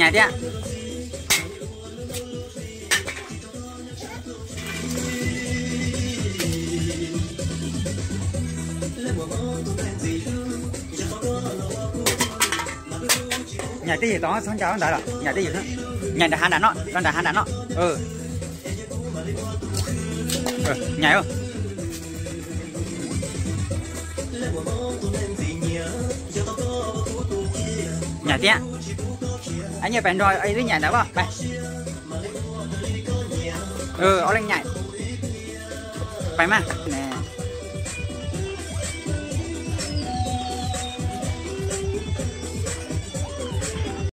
Nyaim thiab. Nyaim twj ywm tod, txhob ncaws ntawd lawm, nyaim twj ywm, nyaim nram hav nram no, rau nram hav nram no. Nyaim. Nyaim thiab. Nyiaj pais nrog ib lub nyaim ntawd pais. Ob leeg nyaim. Pais mas.